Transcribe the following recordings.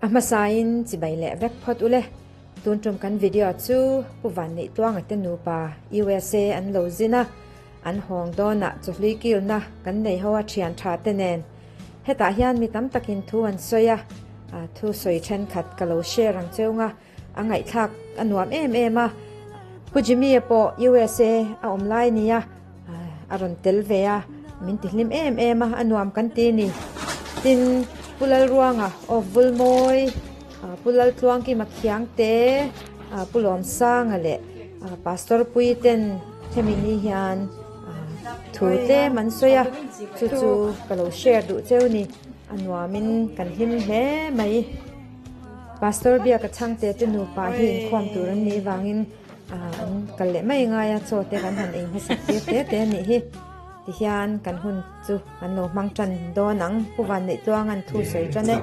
A hmasain chibai leh vek phawt ule. Tun tum kan video chu Pu Vanneihtuanga te nupa USA an lo zin a, an hawng dawnah chawhlui kilna kan nei ho a thian tha te nen. Hetah hian mi tam takin thu an sawi a, thu sawi thenkhat ka lo share ang cheu nga. A ngaihthlak a nuam em em a, Pu Jimmy-a pawh USA a awm lai nia a rawn tel ve a, min ti hlim em em a, a nuam kan ti ni. Tin, Pu Lalruanga of Vulmawi, Pu Laltluangkima Khiangte, Pu Lawmsanga leh Pastor Pui ten hemi ni hian thu tlem an sawi a, chu chu ka lo share duh cheu ni, a nuamin kan hlim hle mai. Pastor Biaka chhangte te nupa hi inkhawm tur an nih vangin an kal leh mai ngai a, chaw te kan han ei hmasak tir te te a nih hi. Tihian kan hun chu kan lo hmang tan dawn ang, Pu Vanneih Tluanga'n thu sawi tan e,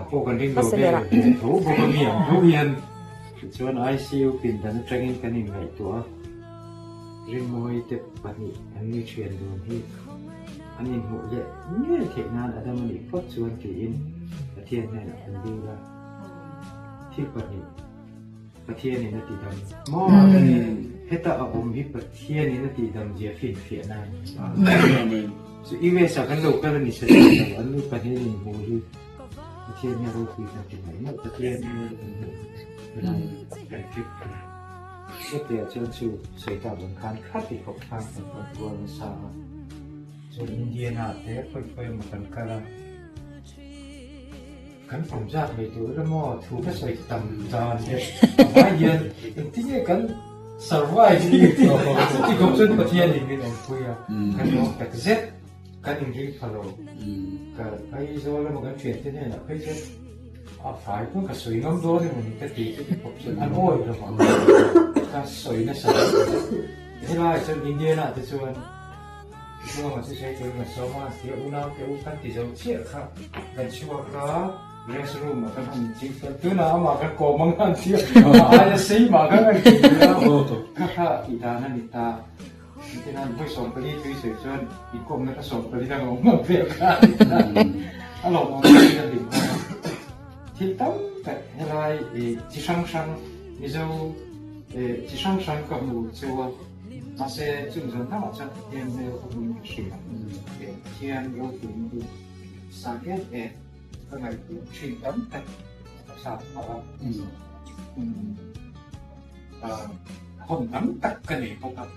hmasa berah. Tho bawk a mi ang tho hian tichuan ICU pindan atangin kan inngaihtuah a, Rinmawii te pahnih an ni thian dun hi an inhmuh leh ngei theih nan a dam a nih phawt chuan tiin Pathian hnenah kan dil a. Thil pahnih Pathianin a tidam maw? Heta a awm hi Pathianin a tidam zia finfiah na a ni. Chu US ah kan lo kal a ni sa chiah lo, an nu pahnihin inhmuh hi Pathian hi a ropui kan ti mai mawlh, Pathian hi a kan hmuh helai kan trip a ni. Hetiah chuan chu sawi tak ang khan khati khawp khan kan rawn kual nasa a, chuan Indiana te khawi khawi emaw kan kal a. Kan kum zat mai tur ila maw thu ka sawi tam dan te a vai hian engtin nge kan survive hi chuti khawp chuan Pathian in min awmpui a kan lawm tak zet kan inring pha lo ka Aizawl emaw kan thiante hnenah phei chuan a fai pawn ka sawi ngam dawn emaw ni ka ti chuti khawp chuan an awi lo ang ka sawi nasa helaiah chuan Indian ah te chuan Chuang a chusei tur in a sawm a, tia unau te u kan ti zo chiah kha kan chhuak a, rest room ah kan han inching fel tunah amah kan kawm ang han tia a aia sei mah kha kan ti a, kha kha tih dan a ni ta, engtin an vawi 14 tui sawi chuan inkawmna kha 14 dang a awm ang vel kha a ni ta, a lawmawm takin a hlim nghal a, thil tam tak helai chi hrang hrang Mizo chi hrang hrang ka hmu cheu a. Mahse, chung zawn takah chuan Pathian hmel ka hmuin ka hria. He Pathian ropuina hi sang em em ka ngaihtuah thin tam tak ka thlak phah a. Hawm tam tak ka nei bawk a,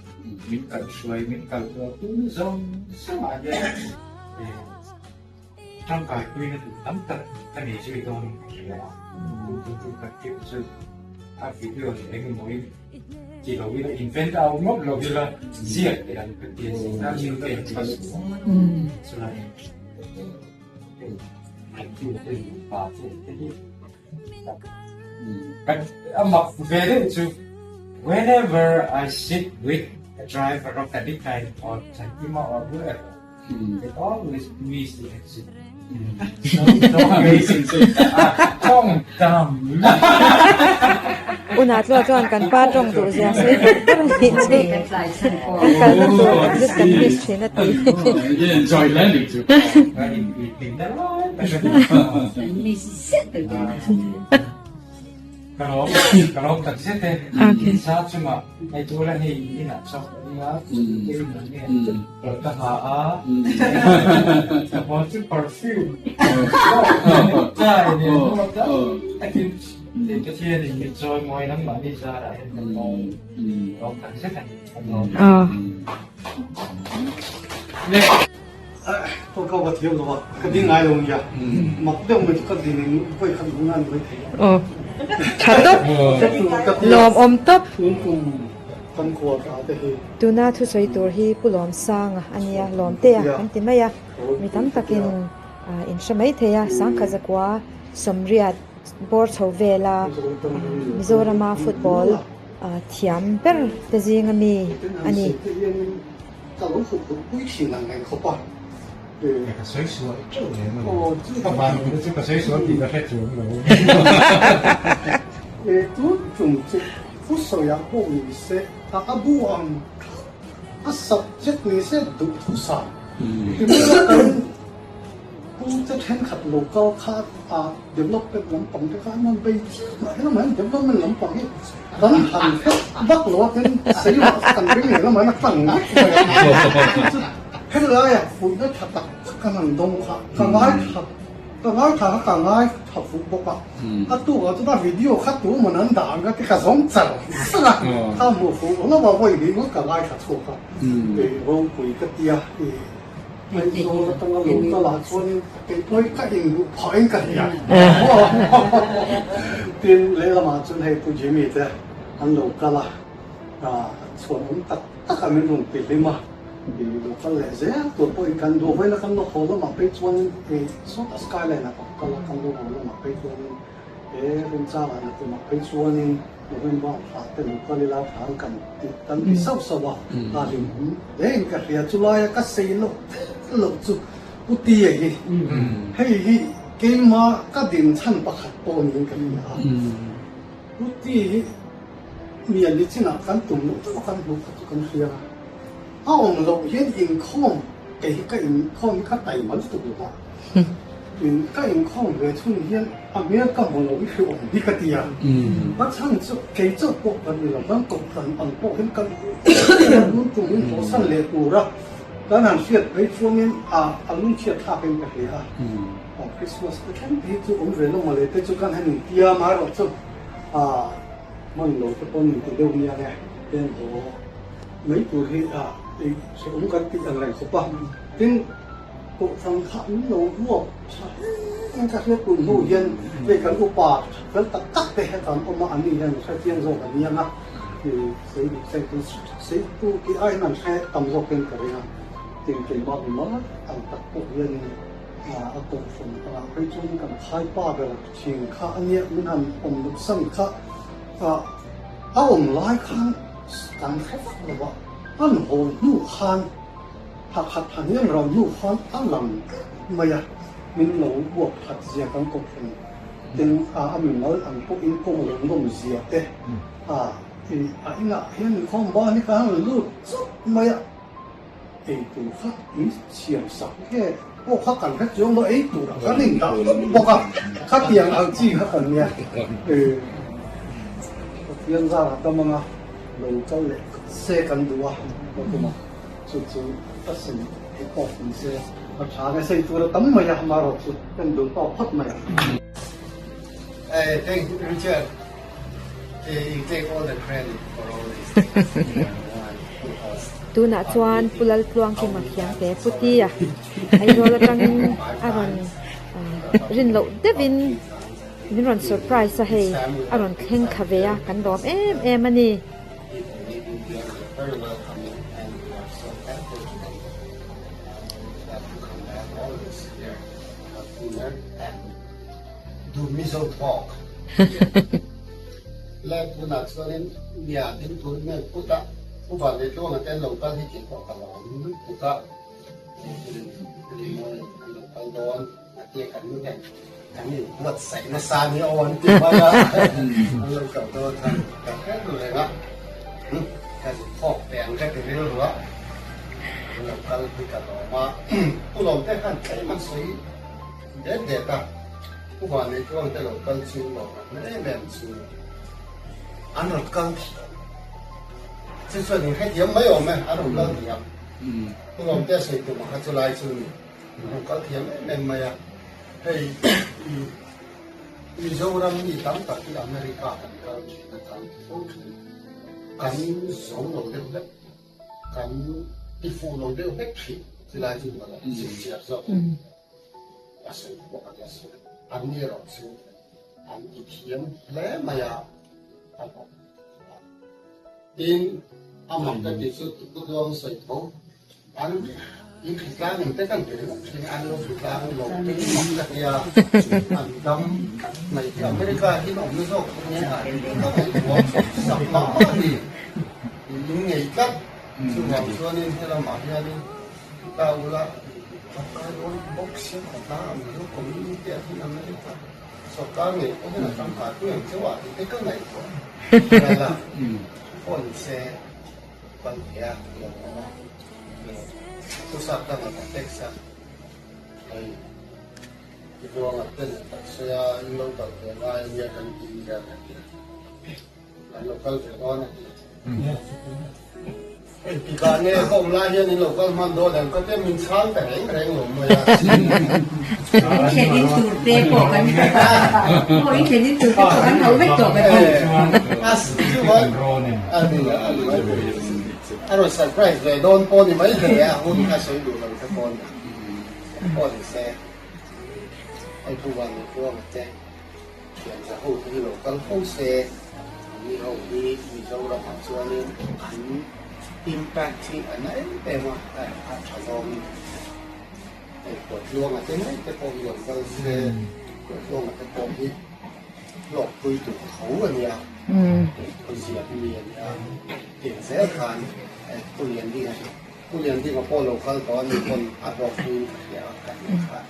min kalhruai, min kalkual tum zawng zawngah hian tangkaipuina tur tam tak ka nei zui dawnin ka hria a. Tun tum kan trip chu a video leh engemawin Ti lo ila invent out ngawt lo ila ziak teh ang ka ti a ni. Nan chu ka inchhal chuan hei kan tu te nupa te te hi kan a mak ve deuh chu whenever I sit with a driver of any kind or Chankima or whoever they always miss the exit. So tawng tam. Una tluah chuan kan pa tawng duh zia sawi ber ber a nih chu. Kan kalna tur exit kan miss thin a ti. Ka lawm ka lawm tak zet e. Sa chungah hei tura hei inah chauh a nia te in ang nge rawn ka ha a ka hmawr chu perfume chai nen maw tam takin Pathian in min chawi mawi nangmahni zarah hian kan lawm lawm tak zet a ni kan lawm. Tawngkau ka thiam lo a, ka ding ngai lo nia. Mak deuh mai chu ka din in vawi khat hmuh nan vawi thei a. Aw, tha tawp, lawmawm tawp. Tun kum kan kual ta te hi. Tuna thusawi tur hi Pu Lawmsanga a nia, Lawmtea kan ti mai a, mi tam takin in hre mai thei a, Sangkha Zakua Sawmriat bawr chho vela Mizorama football thiam ber te zinga mi a ni. Ka lo hmuh pui pui thin ang reng khawp a. Ka sawi sual teuh lem a ni. Ka van hmuh chu ka sawi sual tih ka hre chuang lo. E tun tum chu thu sawiah pawh ni se a a bu ang thlap a subject ni se duh thu sa. Ti mai a kan pu. te thenkhat lo kal kha a development lampang te kha an rawn bei chiah mah helamah hian development lampang hi kan han hret vak lo a tin seiruah kha kan ring leh lamah hian a tlang vek mai a chu chu helaiah fuihna tha tak tak kan han dawng kha ka ngaithla ka ngaithla kha ka ngaithla fuh bawk a a tukah chuan a video kha tu man an dah ang ka ti ka zawng char char a kha hmuh fuh hlauh a vawi hnih ngawt ka ngaithla chhuak a ropui ka tia Aizawl atanga lo kal ah chuanin keipawh hi ka induh phah in ka hria. Tin, lehlamah chuan hei Pu Jimmy te an lo kal a, chhuan awm tak tak a min rawn ti hlim a, i lo kal leh zel tur pawhin kan duh vawiin a kan lo haw lamah phei chuanin sawta skyline ah ka kal a, kan lo haw lamah phei chuanin he remchangah nakumah phei chuanin November thla te lo kal ila thlan kan ti kan ti sauh sauh a, a hlimawm hle in ka hria. Chulaia ka sei loh theih loh chu Pu Tia hi hei hi keima ka din chhan pakhat pawh niin ka hria a. Pu Tia hi mian ni chinah kan tum loh deuh a kan hmuh kha chu kan hria a, a awm loh hian inkhawm kei hi ka inkhawm hi ka taima lutuk lo va. Ka inkhawm ve chhung hian a hmel ka hmu lo i hre awm hi ka ti a, a chhan chu kei chauh pawh kan ni lo, kan kohhran ang pawh hian kan lung tum in hawsan leh tur a, kan han hriat phei chuanin a lungchhiat thlakin ka hria a, Christmas te thleng te hi chu awm ve lo mawle te chu kan han intia amaherawhchu hman lo te pawh an inti deuh nia nge heng haw mai tur hi hrehawm kan tih ang reng khawp a, tin. Kohhran kha an lo ruak tha hle in ka hriat tun hnu hian hei kan upa fel tak tak te heta an awm a, an ni hian hre chiang zawk an niang a, sei duh sei tu sei tu tih aiin an hre tam zawk in ka ring a, tin keimah mi mal ang tak pawh hianin a kohhran angah phei chuan kan khaipa ber thin kha a nia min han awm loh san kha a awm lai khan kan hre vak lo a, an haw hnu khan. Thakhat haniam ram hnu khan a lang tlat mai a, min lo uap that zia kan kohhran ten a a mimal ang pawhin kawng lo nawm zia te a i a inah hian inkhawm ban hi ka han lut chawp mai a, ei tur kha min siam sak nge pawh kha kan hre chuang lo ei tur ah kan indah tawp bawk a, khatiang ang chi kha kan nia Pathian zar a tam anga lo kal leh se kan duh a, Makumah. Chu chu ka sim hi tawk ni se a tha nge sei tur a tam mai a, amaherawh chu kan duh tawk phawt mai a. Hey, thank you Richard. You take all the credit for all these things. You are the one who host. Tunah chuan Pu Laltluangkima Khiangte Pu Tia Aizawl atangin a rawn rin loh deuhin min rawn surprise a hei a rawn thleng thla ve a kan lawm em em a ni. Very welcoming and we are so thankful to them that to come back always here have dinner and do Mizo talk le tunah chuanin nia ding tur nge puta uva leh tluanga te an lo kal hi tih pawh ka lawm lutuk a rimawi an lo kal dawn a tia kan nu hian kan in buatsaih nasa nia aw an ti mai a an lo kal dawn khan ka hre ru reng a ka zuk phawk teh ang ka ti rilru a an lo kal hi ka lawm a pu lawm te khan tlem an sawi det det a pu vanlei tluang te lo kal chu lawm an hmel em em chu an rawn kal thiam chu chuan in hrethiam mai awm e an rawn kal thiam pu lawm te a sawi tum ang kha chu lai chu ni. An kal thiam em em mai a, hei Mizoram mi tam tak hi America kan kal thin a, kan fo thin, kan zo lo deuh hlek, kan ti fuh lo deuh hlek thin, chulai chu ni lo chhiar zawk a sawi pawh a nia sawi, an ni erawh chu an ti thiam hle mai a, a hlawh. Tin, a mak ka tih chu Tuputuang sawi tho. An in hritlang in te kan ti ringawt thin a, an lo hritlang lo te hi mak ka tia, an dam tlat mai hi America hi an awmna zawk chu nia ka ngaihtuah sak mah mah a ni, in ngei tlat chuvang chuanin helamah hianin ta ula tangkai dawn bawk sia khawtlang ang Mizo community ah hian America sorkar ngei pawh hian a tangkai pui ang chauh ah tih te ka ngaihtuah vel a, phone se. Panthea lo awm a, thu sap dangah ka text a, hei Tluanga ten kan sawi a, in lo kal ve ngai ania kan ti nia kan ti a, kan lo kal ve dawn a ti. Engtikah nge ka awm lai hian in lo kal hman dawn em ka tia min chhang ta reng reng lo mai a. In thlen in tur te pawh kan aw in thlen in tur te pawh kan hauh vek tawh kan ti. A ni a ni mai a rawn surprise ve dawn pawh ni mai thei a hun kha sawi duh lo te pawh ni pawh ni se hei thu van ni tluang te thian za ho te hi lo kal fo se mi ho hi Mizoram ah chuanin an impact hi a na em em a a tha zawngin hei Kuatluanga te ngei te pawh hi lo kal se Kuatluanga te pawh hi hlawkpui tur tho a nia khawiziak mi a nia tiang zel khan Pu Liandinga Pu Liandinga pawh lo kal tawh a ni pawn a hlawkpuiin ka hria a ka hria kha.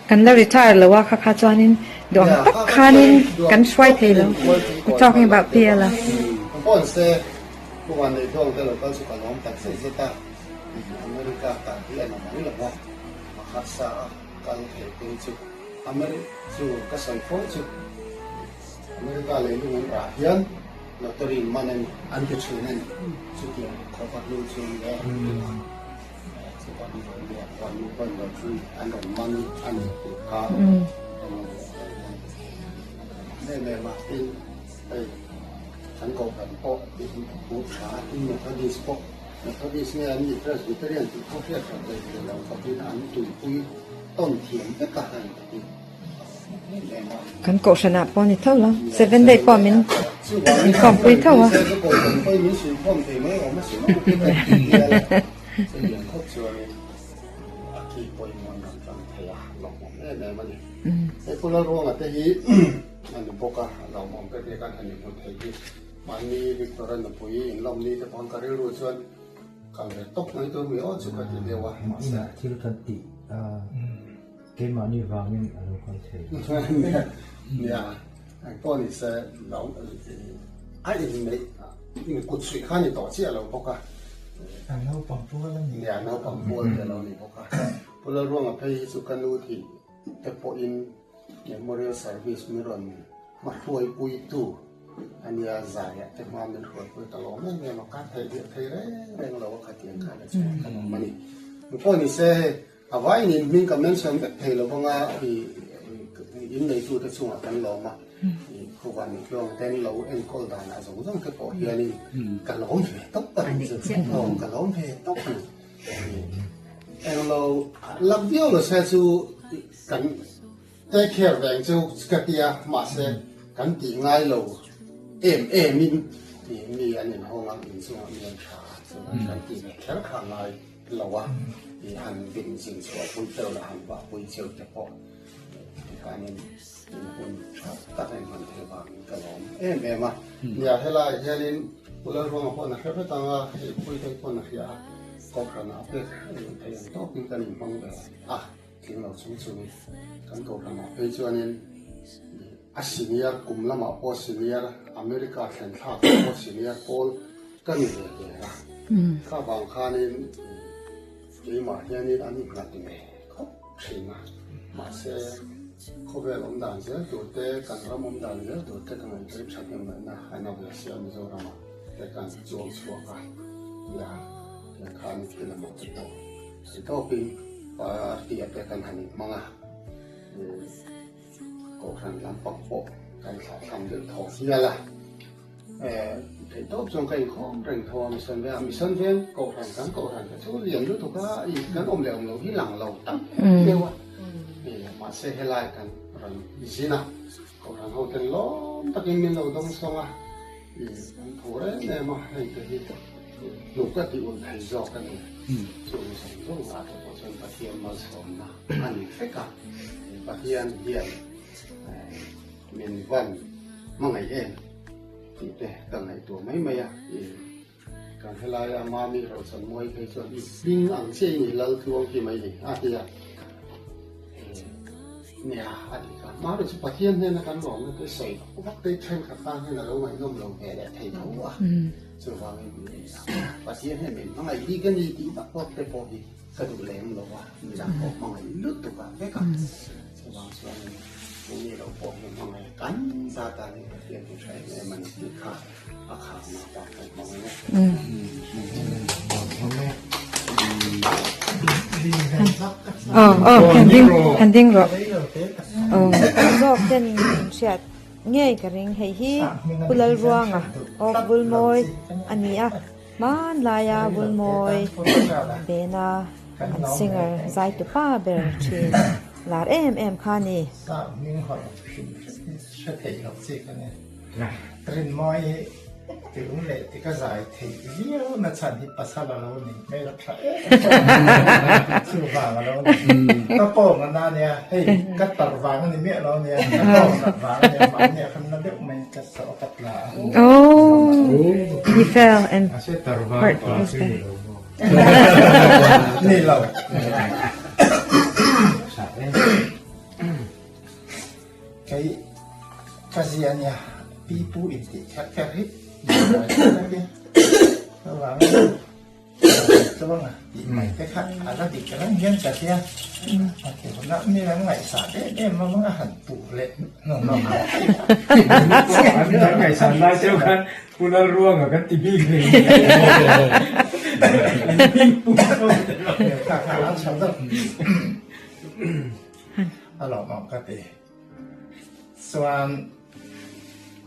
Kan la retire lo a kha kha chuanin duh ang tak khanin kan hruai thei lo we're talking about PL a. Pawn se Pu Vanneihluang te lo kal chu ka lawm tak zet zet a, America kal hi a na mai lo a, a harsa a kal thei phei chu America chu ka sawi fo chu America leilung an rah hian lottery man a ni an ti thin a ni chutiang khawpa hnu chu ni e chuan rawn lottery an rawn man a ni tih kha em em a tin hei kan kohhran pawh tih thu tha tin Methodist pawh Methodist nge an nih Presbyterian tih pawh hriat hran thei thei lo khawpin an tuipui tawn thiam vek a hei ka ti. Kan kohhranah pawh ni tho lo, seven day pawh min inkhawmpui tho a. Thil kan tih Keimahni vangin a lo kal thei. Nia, engpawh ni se lo a inneih kut suih kha ni tawh chiah lo bawk a. A naupang pual a ni. Nia, naupang pual te a lo ni bawk a. Pu Lalruanga phei hi chu ka nu thih te pawhin memorial service min rawn hmahruaipuitu a nia, zaiah te hma min hruaipui ta lo em em a, ka theih thei reng reng lo a khatiang khan a chhuak ka lawm a ni. Engpawh ni se hei. A vaiin in hming ka mention vek thei lo vang a, i in neitute chungah kan lawm a, i khuva nih tluang ten lo enkawl danah zawng zawng te pawh hianin ka lawm ve tawp a ni chu, aw ka lawm ve tawp a ni. Englo lak viau lo se chu kan take care veng chu ka tia mahse kan tih ngai lo em em in mi an inhawng a, inchungah mi an tha a, chuan kan tih ve kher kha ngai. lo a, i han vin zin chhuah pui cheu leh han vah pui cheu te pawh tikhanin in hun tha tak in hman thei vangin ka lawm em em a. Nia helaiah hianin Pu Lalruanga pawh na hre vek ang a, hei Puitei pawh na hria a, Kohhranah a pek thei ang tawkin kan inhmang ve a, tling lo chung chungin kan Kohhranah phei chuanin a senior kum lamah pawh senior America thlen thlakah pawh senior pawl Ka ni ve ve a, kha vang khanin keimah hianin an innghat ve khawp thin a, mahse khawvel awm dan zel tur te, kan ram awm dan zel tur te ka ngaihtuah in thahnem ngaihna a na ve sia Mizoramah te kan chuang chhuak a, nia tiang khan khi lamah te pawh thei tawpin party ah te kan han inhmang a, Kohhran lampang pawh kan thlahthlam deuh thaw hial a. Theih tawp chuan ka inkhawm reng tho a mission veng a, mission veng kohhran kan kohhran te chu lian lutuk a, kan awm leh awm lo hi lang lo tak deuh a, mahse helai kan rawn zin a, kohhran ho ten lawm takin min lo dawng sawng a, an tho rem em a, hei te hi hnuk a tih ulh thei zawk a ni, chung zawng zawng ah te pawh chuan Pathian malsawmna a ni vek a, Pathian hian min van hmangaih em tih te ka ngaihtuah mai mai a, i kan helaia Mami Rochanmuai phei chuan i hming ang chiah i ni Laltluang ki mai ni a ti a, nia a ti kha. Mami chu Pathian hnena kan lawmna te sawi vak te thenkhat tan hian a lo ngaihnawm lo ve leh thei tho a, chuvangin Pathian hian min hmangaih bik a ni tih vak vak te pawh hi ka duh lem lo a, midang pawh hmangaih lutuk ah vek a. Chuvang chuanin keini lo pawh hi hmangaih a, kan zat ah hian Pathian hi tha em em a ni tih kha a kharna atan kan hmang ang e. Aw aw han ding han ding rawh aw zawk ten in hriat ngei ka ring hei hi Pu Lalruanga awk Bulmawi a ni a hmanlaia Bulmawi bena an singer zaitu pa ber thin lar em em kha a ni. Rinmawi hi ti um leh ti ka zai theih viau na chhan hi pasal a lo ni hmel a tha em em chuvang a lo ni. Ka pawng a na nia hei ka tar vang a ni miah lo nia ka pawng nat vang a nia mahni ah khan na deuh mai ka sawh a ka tla a. Oh, he fell and hurt his back. Ni lo. Kei ka zia nia pi pu in tih kher kher hi chuvangin chuang a tih mai te kha a la dik reng hian ka hria a ti hunah mi an ngaihsah em em a manga han puh leh hnu hnawk a. An ngaihsan lai cheu khan Pu Lalruanga kan ti bik hle an hming pu kha kha an chho deuh. A lawmawm ka ti. Chuan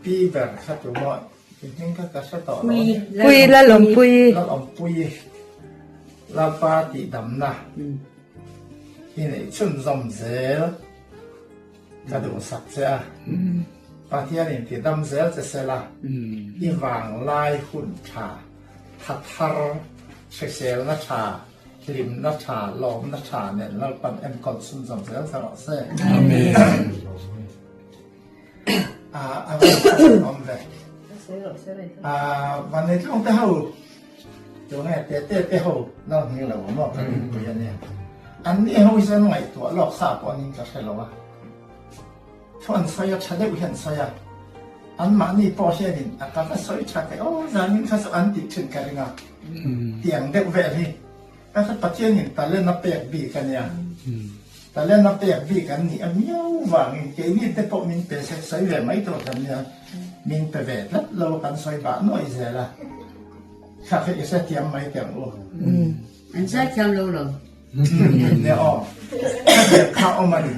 pi ber kha tu maw i hming kha ka hre tawh lo. Pui Lalawmpui. Lalawmpui Lalpa tihdamna hi neih chhunzawm zel ka duhsak che a. Pathianin tidam zel che sela i vanglai hun tha, tha thar, hriselna tha, Hlimna tha, lawmna tha nen Lalpan enkawl chhunzawm zel che rawh se. Amen. A van awm ve. Van nei tlawng te ho, tu nge te te te ho nang hming lo maw kan inpui a nia. An ni ho hi chuan ngaihtuah lawk sa pawh an in ka hre lo a. Thu an sawi a, tha deuh hi an sawi a. Anmahni pawh hianin a ka va sawi tha teh aw, zanin kha chu an tih thin ka ring a. Tiang deuh vel hi ka hre Pathianin talent a pek bik a nia. Talent a pek bik an nih a miau vangin keini te pawh min pe se sawi ve mai tur kan nia. Min pe ve tlat lo a kan sawi bah nuai zel a. Kha kha i hrethiam mai teh ang u. An zaithiam lo lo. Nia aw. Kha biak kha awm a ni.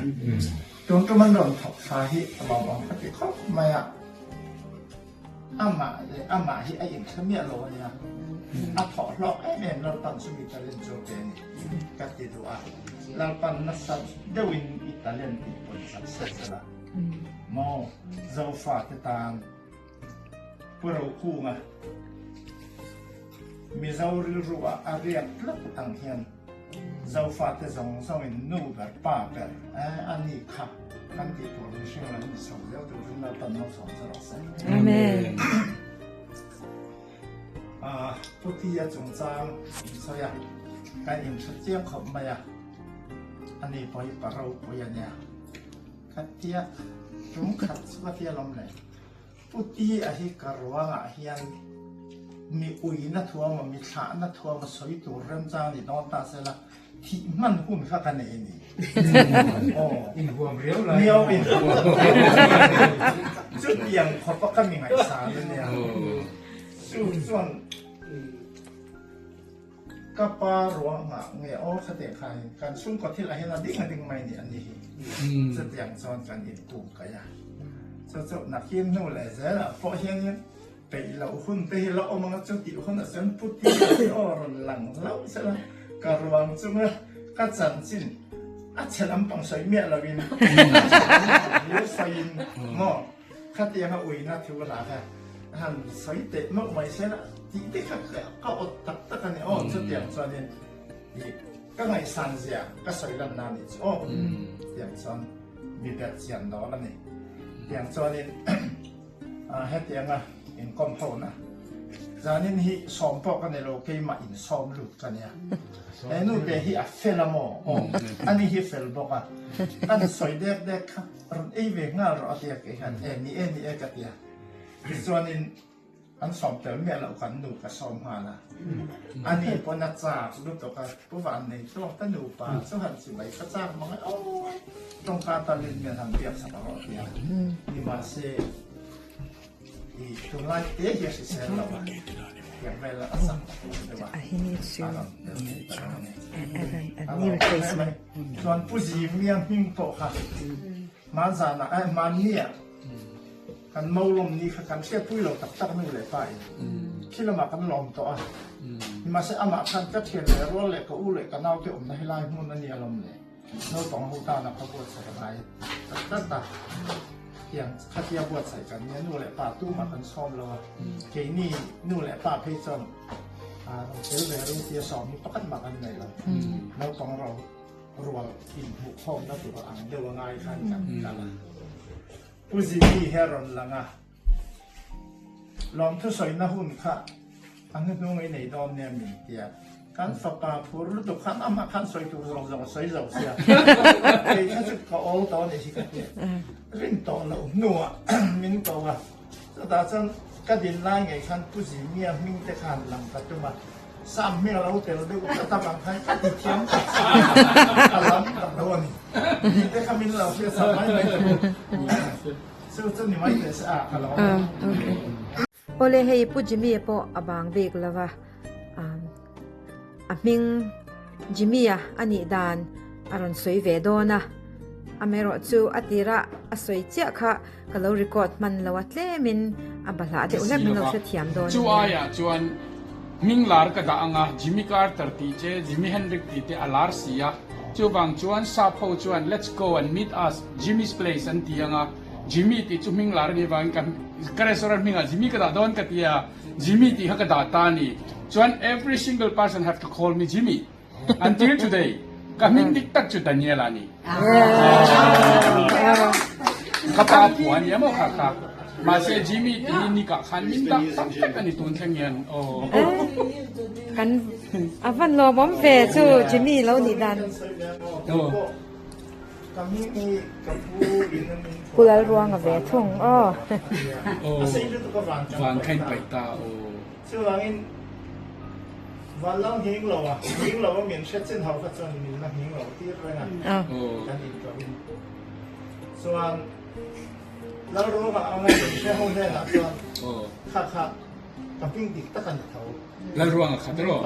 Tun tum an rawn thawk thla hi a lawmawm ka ti khawp mai a. Amah leh amah hi a inhre miah lo a nia. A thawh hlawk em em Lalpan chu mi talent chu a pe a ni ka ti duh a. Lalpan nasa deuhin i talent tih pawn sak se sela maw Zofa te tan Pu Rokunga Mizo rilru ah a riak tlat ang hian Zofate zawng zawngin nu ber pa ber a ni kha kan tih tur mihring lam ni chho zel turin Lalpan malsawm che rawh se. Amen. Pu Tia chungchang in sawi a, kan inhre chiang khawp mai a, ani pawh hi pa ropui a nia. Ka tia tum khat chu ka tia lawm le. Pu Tia hi ka ruangah hian mi uina thuama mi thlahna thuama sawi tur remchang ni dawn ta sela thih hman hun kha ka nei a ni. Aw. Inhuam riau lai. Miau inhuam. Chutiang khawpa ka mi ngaihsan a nia. Chu chuan Ka pa ruangah nge aw khatiang kha hi kan chhungkaw thil ah hian a ding a ding mai ni a ni hi. Chutiang chuan kan inkum kaih a. Chu chu nakin hnu leh zelah pawh hianin peih loh hun te hi la awm ang a, chutih hunah chuan pu ti a hi aw rawn lang hlauh sela ka ruang chunga ka chanchin a chhe lampang sawi miah loin a sawiin maw Khatianga uina thu la kha han sawi teh mauh mai sela tih te kha ka awt tak tak a ni aw chutiang chuanin ih ka ngaihsan zia ka sawi lan na nih chu aw tiang chuan mi ber chian dawn a ni tiang chuanin hetianga inkawm ho na zanin hi sawm pawh ka ni lo keimah insawm lut ka nia he nu te hi a fel a maw aw ani hi fel bawk a kan sawi dek dek kha Rawn ei ve nghal rawh a ti a, kei hian e ni e ni e ka ti a. Tichuanin An sawm tel miah loh kan nu ka sawm nghal a. Ani pawn a chak lutuk a, Pu Vannei tawk ta nupa chu han chibai ka chak mang e aw, tawngka talin mian han biak sak rawh tia. Nimahse, i tunlai te hi a hrisel lo a, tiang vel a chak tak lo deuh a, a rawn tel thei ta lo a ni. A lawm hle mai. Chuan Pu Zimia hming pawh kha hmanzanah, eh hmanniah, Kan maulawm ni kha kan hriatpui lo tak tak nu leh pa in khi lamah kan lawm tawh a, nimahse amah khan ka thian leh rual leh ka u leh ka naute awmna helai hmun a nia lawm le, naupang ho tana kha buatsaih a ngai tak tak a, tiang khatia buatsaih kan nia nu leh pa tumah kan sawm lo a, keini nu leh pa phei chuan rawn tel ve ru tia sawm hi pakhat mah kan nei lo, naupang ro rual inhmuhkhawmna tur ang deuh a ngai khan kan kal a. Pu Zimi hi a rawn lang a, lawmthusawi-na hun kha a hnuhnung i nei dawn nia min ti a, kan fapa phur lutuk khan amah khan sawi tur zawng zawng a sawi zo sia, kei kha chu ka awl tawh a nih hi ka ti a, rin tawh loh hnuah min ko a, chutah chuan ka din lai ngei khan Pu Zimia hming te khan lang ka tum a, Sam hmel a lo tel deuh tlat a vang khan ka ti thiam tak si a lam tak lo a ni. Ni te kha min lo hriat sak mai mai chu. Chu chu ni mai teh se a ka lo awm e. Awle hei Pu Jimmy pawh a bang bik lo va, a hming Jimmy-a a nih dan a rawn sawi ve dawn a, amaherawh chu a tirah a sawi chiah kha Ka lo record hman lo a tlemin a bahlah deuh hlek min lo hrethiam dawn a Chu nia. aiah chuan hming lar ka dah ang a, Jimmy Carter tih che, Jimi Hendrix tih te a lar si a. Chuvang chuan sap ho chuan Let's go and meet us, Jimmy's place an ti ang a. Jimmy tih chu hming lar a nih avangin ka ka restaurant hmingah Jimmy ka dah dawn ka ti a, Jimmy tih kha ka dah ta a ni. Chuan every single person have to call me Jimmy. Until today, ka hming dik tak chu Daniel a ni. Ka pa phu a nia maw kha kha. Mahse Jimmy ti hi nikah khan min dah tak tak a ni tun thleng hian. Aw. Kan a van lawmawm ve chu Jimmy lo nih dan. Pu Lalruanga ve thung aw. Van kha in paih ta aw. Chuvangin van lam nghing lo a, nghing lo a min hre chin ho kha chuan min la nghing lo tir reng a, kan inkohin. Chuan Lalruanga anga min hre ho hnenah chuan kha kha ka hming dik tak a ni tho. Lalruanga kha tiraw?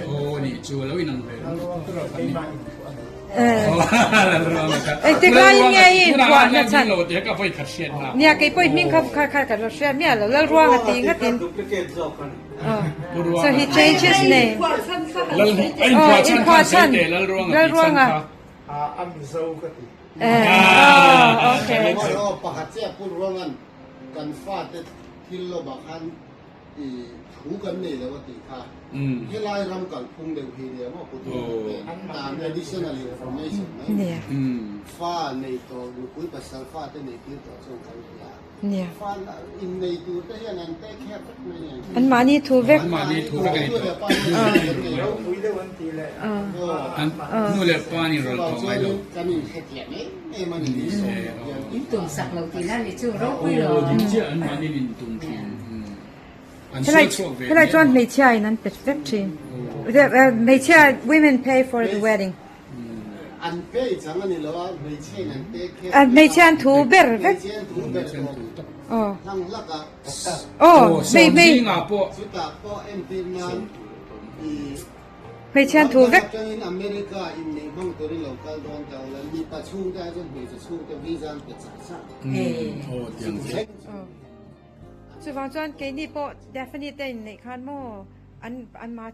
Aw nih chu a lo inang ve. Lalruanga keimah inphuah a ni. Engtik laiin nge i inphuah na chhan? Ka vawi khat hriat na. Nia kei pawh i hming kha kha kha ka lo hria miah lo Lalruanga ti ngatin. So he changed his name. Lal a inphuah chhan khan sawi teh Lalruanga ti chhan kha. A Mizo ka ti. Okay. Pakhat chiah Pu Ruangan kan fate thil lawmah khan I thu kan nei lo a tih kha helai ram kalphung deuh hi nia maw pu Duhawk te tan additional information mai ni. Fa nei tawh nupui pasal fa te nei tir tawh chuan kan hria fa in nei tur te hian an take care vek mai ni. An mahni thu vek. An mahni thu vek a ni tawh. Ropui deuh an ti leh. Nu leh pa nih rawn tawh ngai lo. Kan inhrethiam em em a ni ni sawi loh hian. In tum sak lo tih na ni chu ropui lo. Aw dik chiah an mahni in tum thin. An sual chhuak ve Helai chuan hmeichhia in an pe vek thin. Hmeichhia women pay for the wedding. An pay chang a ni lo a, hmeichhia in an pay kher. Hmeichhia an thu ber vek. Hmeichhia an thu ber tawh. Aw. Hlang hlak a. Aw, hmei hmei. Pawh. Chutah pawh entir nan i Hmeichhia an thu vek. Atangin America inneih hmang turin lo kal dawn ta ula, mipa chhungte ai chuan hmeichhe chhungte visa an pe char char. Aw tiang chu. Chuvang chuan keini pawh Daphne te inneih khan maw an an ma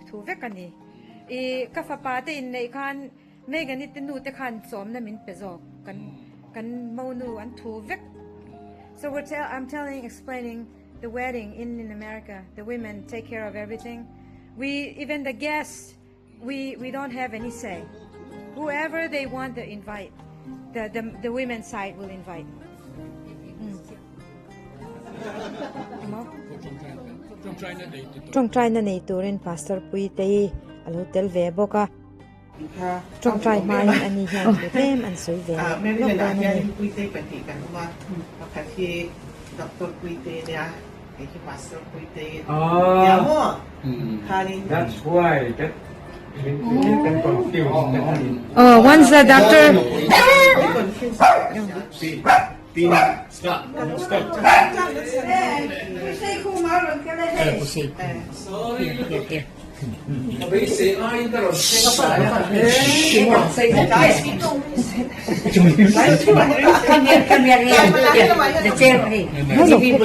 thu vek a ni. I ka fapa te inneih khan Megan-i te nu te khan chawmna min pe zawk kan kan monu an thu vek. So we're tell I'm telling explaining the wedding in in America the women take care of everything. We even the guests we we don't have any say. Whoever they want to invite the the the women's side will invite. Tawngtaina nei turin Pastor Puitei a lo tel ve bawk a. Tawngtai hmain ani hian thu tlem an sawi ve lawk dawn a ni. Puitei pahnih kan awm a, pakhat hi. Doctor Puite nia hei hi Pastor Puite nia maw khanin That's why that min kan confuse Oh, one's the doctor.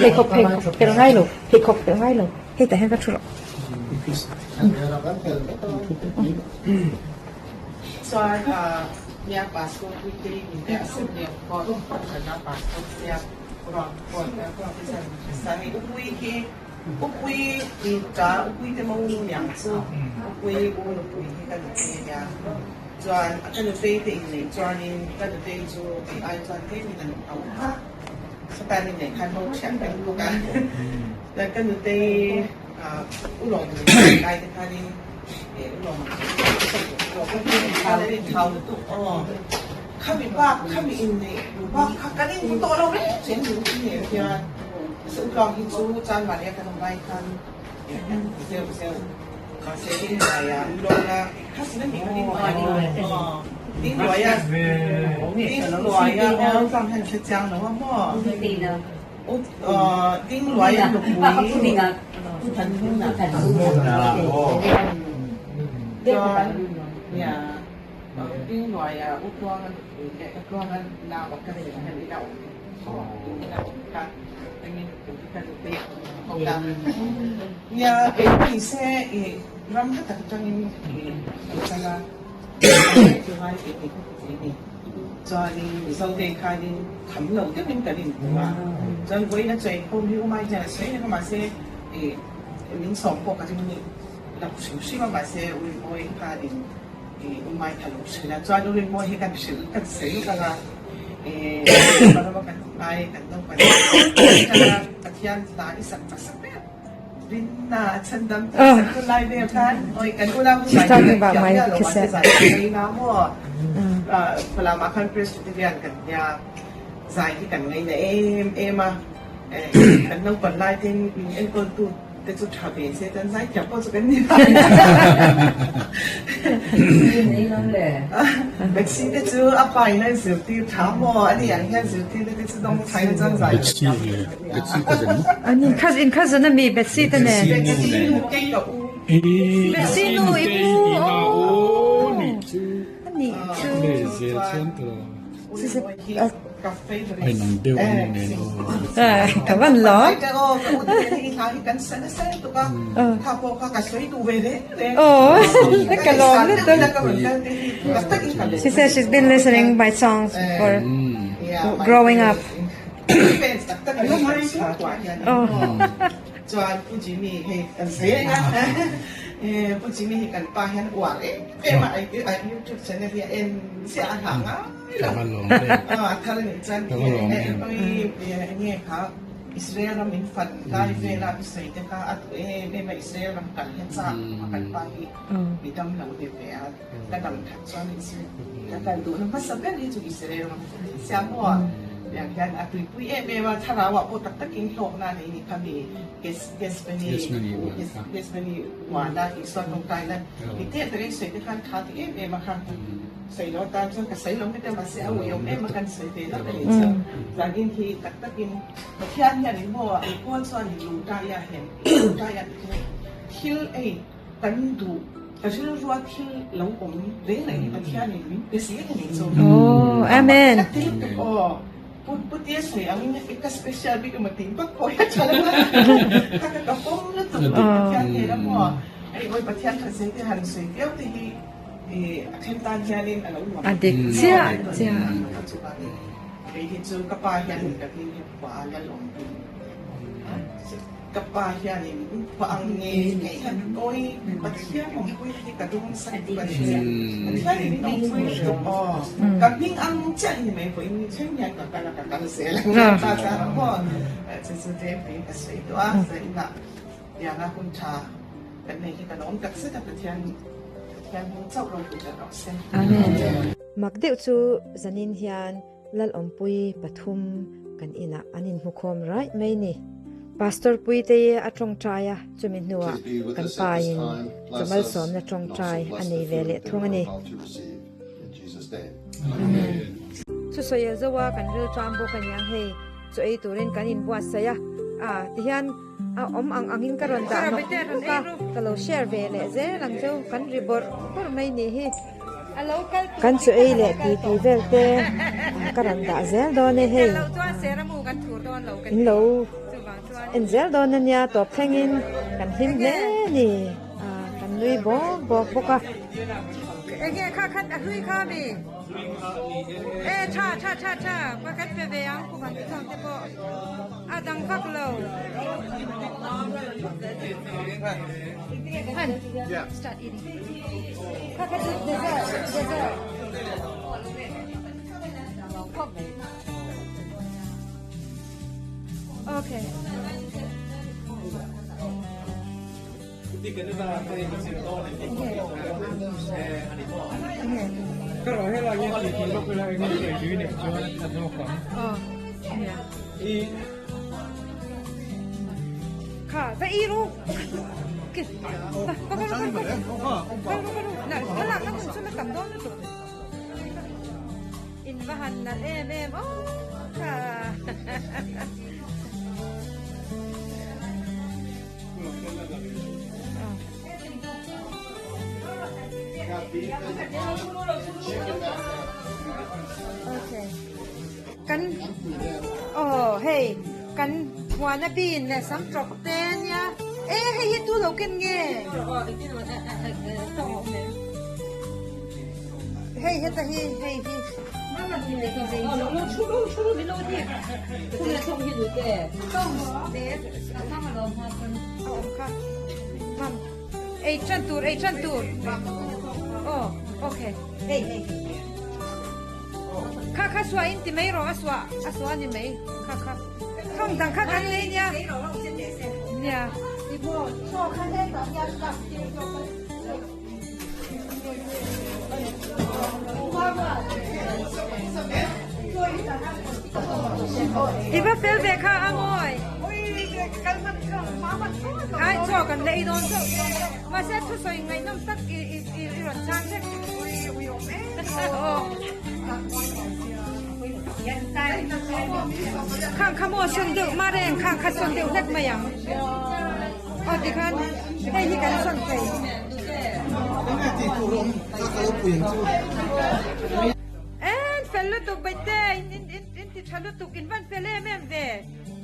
Pheikhawk phelh ngai lo, pheikhawk phelh ngai lo. Hei tah hian ka thu rawh. Chuan nia pastor puite min te assembly of God kohhrana pastor siam ruang upui hi Upui i ta upui te mo niang chu upui u nupui hi ka nutei ania chuan a ka nutei te inneih chuanin ka nutei chu kei ai chuan tlemin an a um a satan inneih khan ho thian kan bawk a chuan ka nutei ulawng lai te khanin ulawng thau lutuk aw khami bak khami inneih bak kha kan inhmu tawh lo reng reng ni hian. Sumtlawng hi chu Chanmari a kan awm lai khan zeuh zeuh mahse Dingluaia Ulawna kha sin a nih kha Dingluaia Dingluaia Dingluaia aw tlang hian hre chiang lo a maw Dingluaia nupui chuan nia Dingluaia Utluanga nupui leh Utluanga nau a ka sin a nih loh. Nia kei se i ram hla tak atangin i lo kal a, chulai tih tih kha ka ni. Chuanin Mizo te khanin kham lo deuhin kan inhmu a, chuan vawiin a chawi khawm hi Umai hian a sawi reng a mahse i min sawm pawh ka ring lo hrim hrim a mahse Uimawi khanin i Umai kha lo hrilh a, chuan Uimawi hi kan hrilh kan sawi vang a. She's talking about my cassette. Te chu tha ve se chuan zaithiam pawh chu kan ni lo. Betsy te chu a pa in a zirtir tha maw? Ani ang hian zirtirna te chu dawng thain chuan zaithiam pawh kan ni a. Ani cousin cousin a mi Betsy te nen. Betsy nu kei ka u. Betsy nu i u aww. Ani chu. Ka van lo. Oh, ka lawm lutuk. She says she's been listening my songs for growing up. Oh. Chuan Pu Jimmy hei kan sawi reng a, Pu Jimmy hi kan pa hian uar em em a, a YouTube channel hi a en chiah a hlah ngai lo, a thar a nih chuan enge kha Israel ram in fan lai vela a sawi te kha a duh em em a, Israel ram kal hian chak a kan pa hi mi dam lo ve ve a, ka dam that chuan Israel ka kal duhna hmasa ber hi chu Israel ram chu ni sia maw. Tiang hian a tuipui em em a, thlarauah pawh tak takin hlawkna a nei ni kha mi Gesmani uana Isua tawngtaina ni teh takin sawi te khan tha ti em em a kha sawi lo atan chuan ka sawi lo mai te mahse a uiawm em a kan sawi ve lo a ni chu zanin hi tak takin Pathian hian in maw a kawl chuan in lungtaia hian lungtaia thil ei Kan duh ka rilrua thil lo awm reng reng hi Pathianin min pe zel a ni chu. Oh, amen. Ka ti lutuk aw. Pu Putia sawi angin ka special bik emaw tih vak pawh hi a tha lo a. Ka ka ka pawm lutuk Pathian hnen a maw. Hei awi Pathian tha zel te han sawi viau te hi i a then tan hianin a lo nuam. A dik chiah chiah. Kei hi chu ka pa hian ka hming hi pua a lal awm. Ka pa hianin pa ang ngei ngei hian awi Pathian awmpui hi ka dawng sak ka ni chiah. Pathianin min awmpui lutuk aw. Ka hming ang chiah hi ni mai pawhin ni thleng hian ka kal a ka kal zel ang ta ta ang maw. Chu chu tlem pui ka sawi tawh a, zainah tianga hun tha kan nei hi ka lawm tak zet a Pathian Pathian hming chauh ropui ber rawh se. Amen. Mak deuh chu zanin hian Lalawmpui pathum kan inah an in. inhmukhawm raih mai ni. Pastor Puitei a tawngtai a, chumi hnuah kan pain chaw malsawmna tawngtai a nei ve leh thung a ni. Thusawi a zo a, kan rilṭam bawk a niang hei, chaw ei turin kan inbuatsaih a, a tihian a awm ang angin ka rawn dah nawk nawk a, ka lo share ve leh zel ang chu, kan ri bawrh bawrh mai nih hi. Kan chaw ei leh ti ti vel te ka rawn dah zel dawn e hei, in lo en zel dawn a nia tawp thlengin kan hlim hle a ni, kan nui bawk bawk bawk a. Enge kha khat a hlui kha mi e tha tha tha tha ka kan pe ve ang kum an ti chang te pawh a dang vak lo. Han start eating. Kha kha chu dessert dessert. Okay. Kha va i ru In va han nalh em em aw kha. Kan aw hei kan huana bean leh sam tawp te ania e hei hi tu lo ken nge hei heta hi hei hi Ei tan tur, ei tan tur. Oh, okay. Hei, hei. Kha kha sua in ti mai rawh a sua, a sua ni mai. Kha kha. Thong dang kha kan lei nia. Nia. I va fel ve kha a mawi. Ai chaw kan la ei dawn chauh. Mahse thusawi ngaihnawm tak i i rawn chang vek. Khang kha maw sawn deuh mah reng khang kha sawn deuh hlek mai ang. Aw tikhan hei hi kan sawn thei. En fel lutuk Baite in ti tha lutuk in van fel em em ve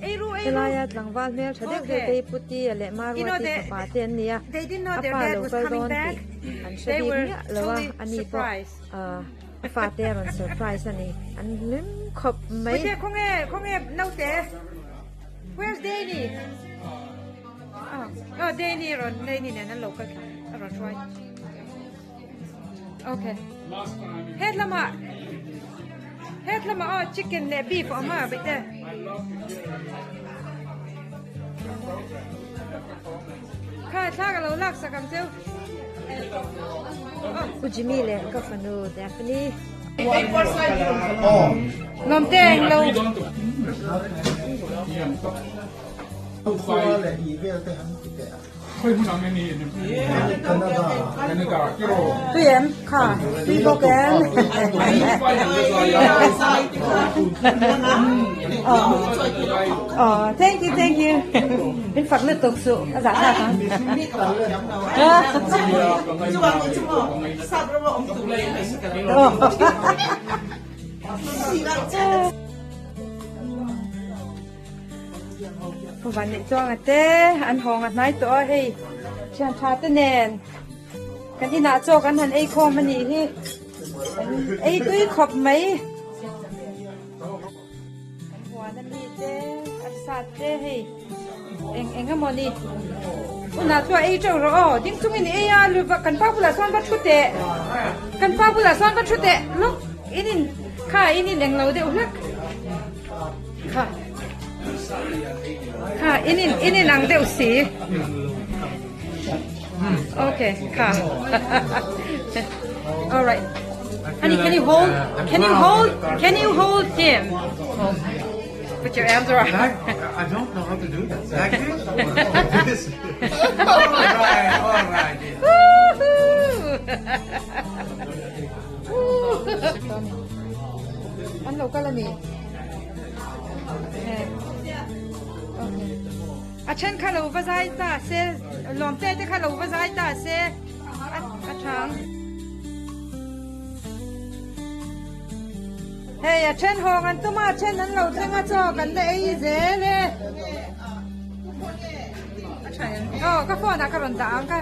ei ru ei ru. Helaia tlangval hmel tha deuh deuh te hi Puti a leh Maruati fapa te an ni a, a pa lo kal dawn tih an hre bik miah lo a, ani pawh a fate a rawn surprise a ni, an hlim khawp mai. Puti khawnge khawnge naute where's Danny? Aw Danny rawn Danny nen an lo kal thla a rawn hruai. Okay. Het lamah het lamah aw chicken leh beef a awm a bete. Kha thla ka lo lak sak ang cheu. Pu Jimmy leh ka fanu Daphne. Lawm te eng lo. Khua leh i vel te han ti teh a. Tui em? Kha, tui bawk em? Oh, thank you, thank you. Min fak lutuk suh, a zah thlak ang. Van neih chuang a te an hawng a hnai tawh a hei thian tha te nen kan inah chaw kan han ei khawm a nih hi kan ei tui khawp mai kan huan a mi te arsa te hei eng eng emaw ni hunah chuan ei teuh rawh aw ding chungin i ei a luva kan pa bulah sawn va thu teh kan pa bulah sawn va thu teh lawk in in kha in in englo deuh hlek. Kha kha in in in in ang deuh si okay kha all right honey can you hold can you hold can you hold him oh. Put your arms around. Like, I don't know how to do that. Like this? Or this? All right, all right. Woohoo! An lo kal a ni. A then kha lo va zai ta se, lawm te te kha lo va zai ta se, a thang. Hei a then hawng an tum a, a then an lo thleng a chaw kan la ei zel e. Aw ka phone ah ka rawn dah ang ka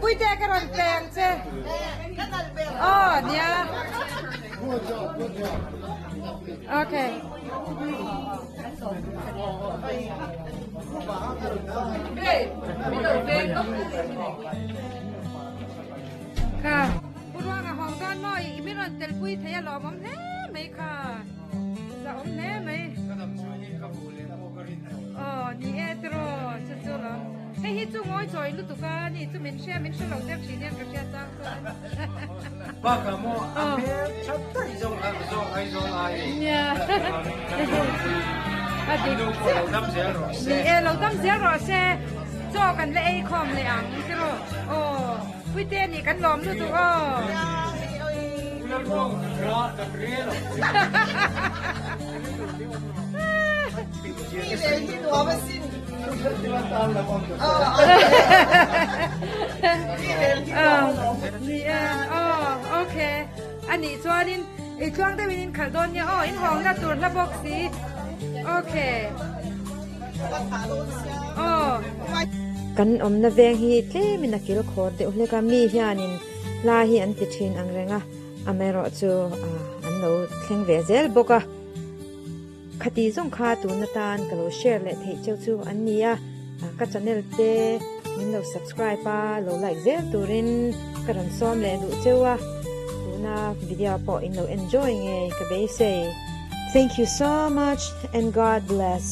Puite ka rawn pe ang che. Aw nia. Okay. Kha Pu Ruanga hawng dawn maw i min rawn tel pui thei a lawmawm hle mai kha za awm hle mai. Aw ni e tiraw chu chu lawm hei hi chu ngawi chawi lutuk a ni chu min hria min hre lo deuh thin hian ka hria chang chuan. Bakah maw a hmel tha daih zawng a zawng Aizawl ai. Nia. A dik Nu pawh lo dam zel rawh se. Ni e lo dam zel rawh se. Chaw kan la ei khawm leh ang tiraw. Aw Puite nih kan lawm lutuk aw. Ni e aw okay anih chuanin i tluang deuhin in khalh dawn nia aw in hawngna tur hla bawk si okay aw. Kan awmna veng hi tlemin a kil khawr deuh hlek a mi hianin hla hi an ti thin ang reng a amaherawhchu an lo thleng ve zel bawk a. Khati zawng kha tun atan ka lo share leh theih cheu chu an ni a, ka channel te min lo subscribe a, lo like zel turin ka rawn sawm leh duh cheu a, tuna video pawh in lo enjoy ngei ka beisei. Thank you so much and God bless.